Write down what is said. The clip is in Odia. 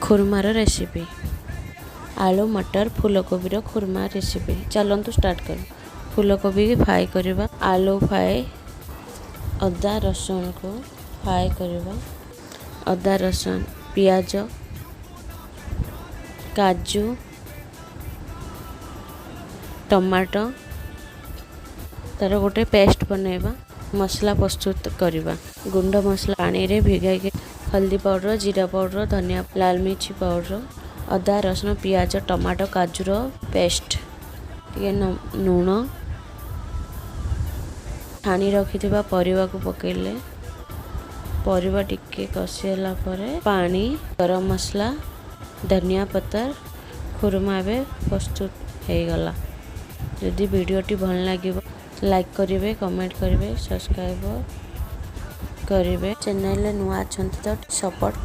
ଖୁର୍ମାର ରେସିପି, ଆଳୁ, ମଟର, ଫୁଲକୋବିର ଖୁର୍ମା ରେସିପି। ଚାଲନ୍ତୁ ଷ୍ଟାର୍ଟ କରିବା। ଫୁଲକୋବି ଫ୍ରାଏ କରିବା, ଆଳୁ ଫ୍ରାଏ, ଅଦା ରସୁଣକୁ ଫ୍ରାଏ କରିବା। ଅଦା, ରସୁଣ, ପିଆଜ, କାଜୁ, ଟମାଟୋ ତାର ଗୋଟେ ପେଷ୍ଟ ବନେଇବା। ମସଲା ପ୍ରସ୍ତୁତ କରିବା। ଗୁଣ୍ଡ ମସଲା ପାଣିରେ ଭିଗାଇକି ହଳଦୀ ପାଉଡ଼ର, ଜିରା ପାଉଡ଼ର, ଧନିଆ, ଲାଲ ମିର୍ଚି ପାଉଡ଼ର, ଅଦା, ରସୁଣ, ପିଆଜ, ଟମାଟୋ, କାଜୁର ପେଷ୍ଟ, ଟିକେ ଲୁଣ। ଛାଣି ରଖିଥିବା ପରିବାକୁ ପକାଇଲେ ପରିବା ଟିକେ କଷି ହେଲା ପରେ ପାଣି, ଗରମ ମସଲା, ଧନିଆ ପତ୍ର, ଖୁର୍ମା ଏବେ ପ୍ରସ୍ତୁତ ହେଇଗଲା। ଯଦି ଭିଡ଼ିଓଟି ଭଲ ଲାଗିବ, ଲାଇକ୍ କରିବେ, କମେଣ୍ଟ କରିବେ, ସବସ୍କ୍ରାଇବ୍ କରିବେ। ଚ୍ୟାନେଲରେ ନୂଆ ଅଛନ୍ତି ତ ସପୋର୍ଟ।